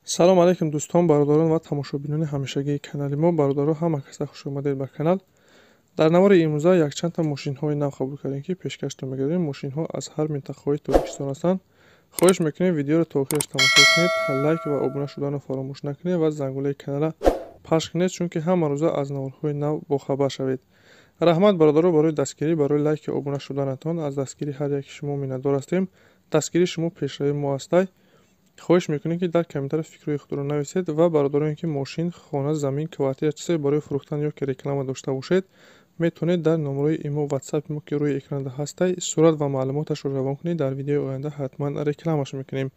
Салом алейкум дӯстон, бародарон ва тамошобинони ҳамешагии канали мо. Бародаро, ҳама каса хуш омадед ба канал. Дар навори имрӯза якчандта мошинҳои нав қабул кардем, ки пешкаштон мегардем. Мошинҳо аз ҳар минтақаҳои Тоҷикистон ҳастанд. Хоҳиш мекунем, видеоро то охираш тамошо кунед, лайк ва обуна шуданро фаромӯш накунед ва зангулаи канала пахш кунед, чунки ҳама рӯза аз наворҳои нав бохабар шавед. Раҳмат, бародаро, барои дастгирӣ, барои лайки обуна шуданатон. Аз дастгирии ҳар яки шумо миннатдор ҳастем. Дастгирии шумо пешравии мо ҳастай. Хоҳиш мекунем, ки дар комментария фикрҳои худро нависед ва бародароне, ки мошин, хона, замин, квартира, чизе барои фурӯхтан ё ки реклама дошта бошед, метавонед дар номерои имо, ватсапи мо, ки рӯи экранда ҳастай, сурат ва маълумоташро равон кунед. Дар видеои оянда ҳатман рекламаш мекунем.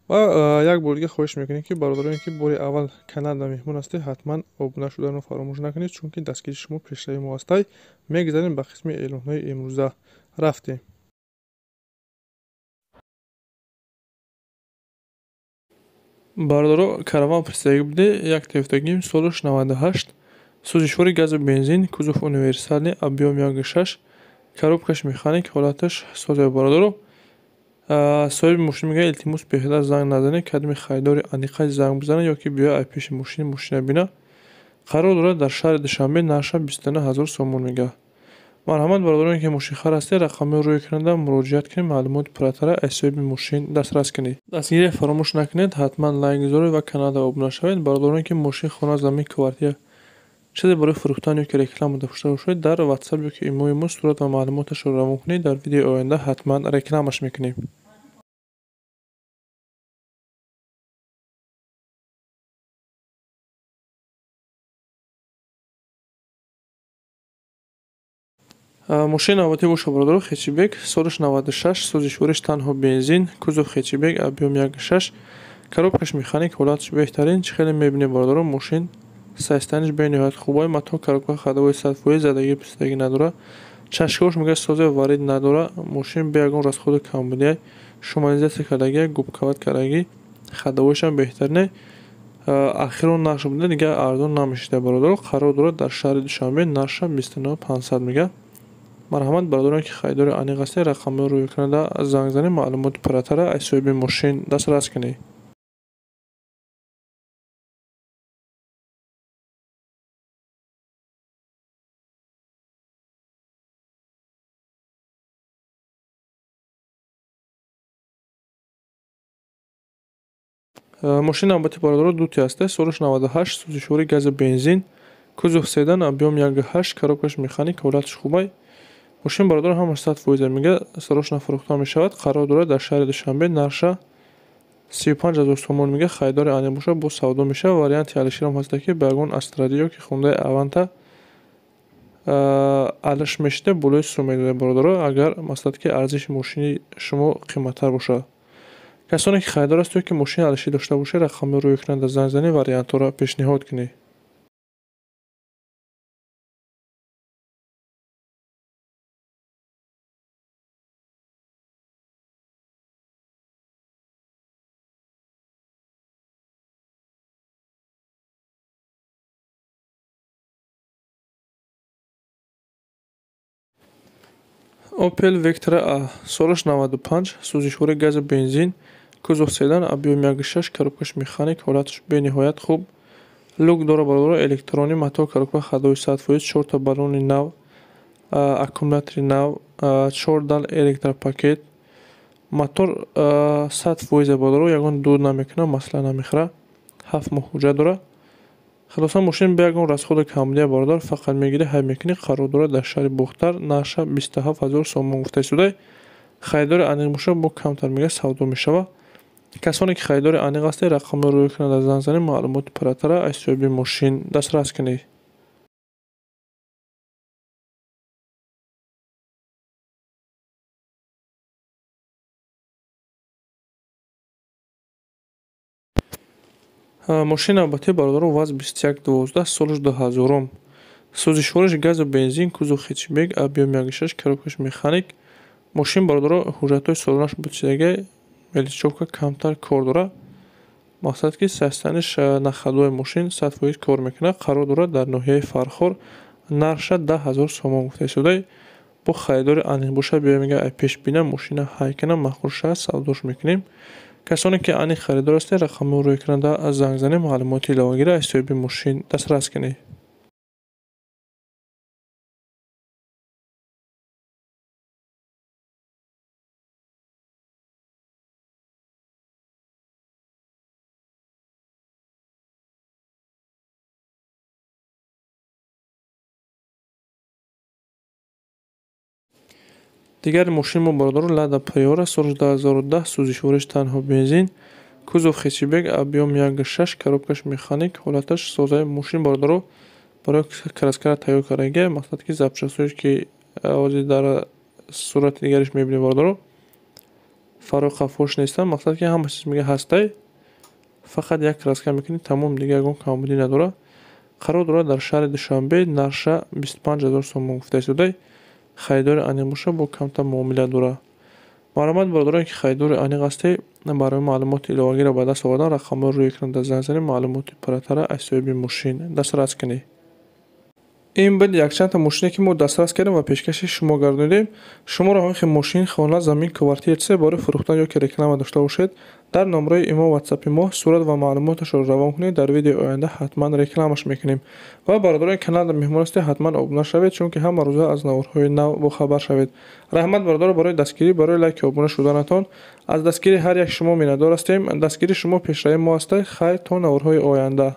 Ва як бор дига хоҳиш мекунем, ки бародароне, ки бори аввал каналда меҳмон ҳастед, ҳатман обуна шуданро фаромӯш накунед, чунки дастгирии шумо пешравии мо ҳастай. Мегузарем ба қисми эълонҳои имрӯза. Рафтем. Бародаро, караван пурсидагӣ буде, як тефтагим, солаш 98, сӯзишвори газу бензин, кузов универсальный, объём 1,6, коробкаш механик, ҳолаташ соза. Бародаро, соҳиби мошин мегӯяд: илтимос, беҳтар занг назанед, кадоми харидори аниқа занг бизанад ё ки биёяд ай пеши мошин мошина бина. Қарор дорад дар шаҳри Душанбе, нархша 29 000 сомон мегӯяд. Марҳамат, бародароне, ки мошинхар ҳастед, рақамҳои рӯи экранда муроҷиат кунед, маълумоти пурратара аз соҳиби мошин дастрас кунед. Дастгирия фаромӯш накунед, ҳатман лайк гузоред ва каналда обуна шавед. Бародароне, ки мошин, хона, замин, квартира, чизе барои фурӯхтан ё ки реклама дошта бошед, дар ватсап ё ки имои мо сурат ва маълумоташро равон кунед. Дар видеои оянда ҳатман рекламаш мекунем. Мошини навбатӣ боша, бародаро, хетчбек, солаш 96, сӯзишвориш танҳо бензин, кузов хетчбек, объём 1,6, коробкаш механик, ҳолаташ беҳтарин. Чӣ хеле мебинед, бародаро, мошин состояниш бениҳоят хубай, мотор, коробка ходовой 100%, задагӣ пистагӣ надора, чашкаош мегӯяд созе, варид надора. Мошин бе ягон расходу камбудия, шумализатсия кардагӣ, губкават кардагӣ, ходовойшам беҳтарине. Ахирон нархш буда, дигар арзон намешида, бародаро. Қарор дорад дар шаҳри Душанбе, нархша 29 500 мегӯяд. Марҳамат, бародароне, ки харидори аниқ ҳастед, рақамҳои рӯи экранда занг занед, маълумоти пурратара аз соҳиби мошин дастрас кунед. Мошини навбатӣ, бародаро, дути ҳаста, солаш 98, сӯзишвори газу бензин, кузов седан, объём 1,8, коробкаш механик, ҳолаташ хубай. Мошин, бародаро, ҳамаш 100% мегӯяд, срочно фурӯхта мешавад. Қарор дорад дар шаҳри Душанбе, нархша 35 000 сомон мегӯяд. Харидори аниқ бошад, боз савдо мешавад. Варианти алиширам ҳаста, ки ба ягон Астради ё ки Хундай Аванта алиш мешида, болои сум медодед, бародаро, агар масалан ки арзиши мошини шумо қиматтар бошад. Касоне, ки харидор ҳастед ё ки мошини алишӣ дошта бошед, рақамҳои рӯи экранда занг занед, вариантҳоро пешниҳод кунед. Opel Vectra A, солаш 95, сӯзишвори газу бензин, кузов седан, объём 1,6, коробкаш механик, ҳолаташ бениҳоят хуб. Люк дора, бародаро, электронӣ, мотор, коробка ходовой 100%, чорта баллони нав, аккумулятори нав, чор дал электропакет, мотор 100%, бародаро, ягон дуд намекунад, масъала намехӯрад, 7 моҳ ҳуҷҷат дорад. Хулоса, мошин бе ягон расходу камбудия, бародар, фақат мегирӣ, ҳай мекунӣ. Қарор дорад дар шаҳри Бохтар, нархша 27 000 сомон гуфта истодай. Харидори аниқ бошад, бо камтар мегӯяд, савдо мешавад. Касоне, ки харидори аниқ ҳастед, рақамҳои рӯи экранда занг занед, маълумоти пурратара аз соҳиби мошин дастрас кунед. Мошини навбатӣ, бародаро, ВАЗ 2112, солаш 2000-ум, сӯзишвориш газу бензин, кузов хетчбек, объём 1,6, коробкаш механик. Мошин, бародаро, ҳуҷҷатҳои солонааш бучидагӣ, мелочёвка камтар кор дорад. Мақсад ки состояниш на ходовой мошин 100% кор мекунад. Қарор дорад дар ноҳияи Фархор, нархша 10 000 сомон гуфта истодай. Бо харидори аниқ бошад, биёя, мегӯяд, ай пеш бина, мошина ҳай кунам, маъқул шавад, савдош мекунем. Касоне ки аниқ харидор ҳастед, рақамҳоро рӯи экранда занг занед, маълумоти иловагиро аз соҳиби мошин дастрас кунед. Дигари мошин мо бародаро Лада Приора соли 2010, сӯзишвориш танҳо бензин, кузов хэтчбек, объём 1.6, коробкаш механик, ҳолаташ созаи мошин бародаро барои краскара тайёр кардагия, мақсад ки запчастҳое ки ҳозир дар сурати дигариш мебинем бародаро, фаро қафош нестанд, мақсад ки ҳама чиз мега ҳастай, фақат як краска мекунӣ тамом, дигар ягон камбудӣ надорад. Қарор дорад дар шаҳри Душанбе, нархша 25 000 сомон гуфта истодай. Харидори аниқ боша, бо камтар муомила дорад. Марҳамат бародарон, ки харидори аниқ ҳастед, барои маълумоти иловагиро ба даст овардан рақамҳоро рӯи экранда занг занед, маълумоти пурратара аз соҳиби мошин дастрас кунед. Ин буд якчандта мошине ки мо дастрас кардем ва пешкаши шумо гардонидем. Шуморо ҳамин хел мошин, хона, замин, квартира чизе барои фурӯхтан ё ки реклама дошта бошед, дар номраи имо ватсапи мо сурат ва маълумоташро равон кунед, дар видеои оянда ҳатман рекламаш мекунем. Ва бародарони каналда меҳмон ҳастед, ҳатман обуна шавед, чунки ҳама рӯза аз наворҳои нав бохабар шавед. Раҳмат бародаро барои дастгирӣ, барои лайки обуна шуданатон. Аз дастгирии ҳар як шумо миннатдор ҳастем. Дастгирии шумо пешравии мо ҳастад. Хайр, то наворҳои оянда.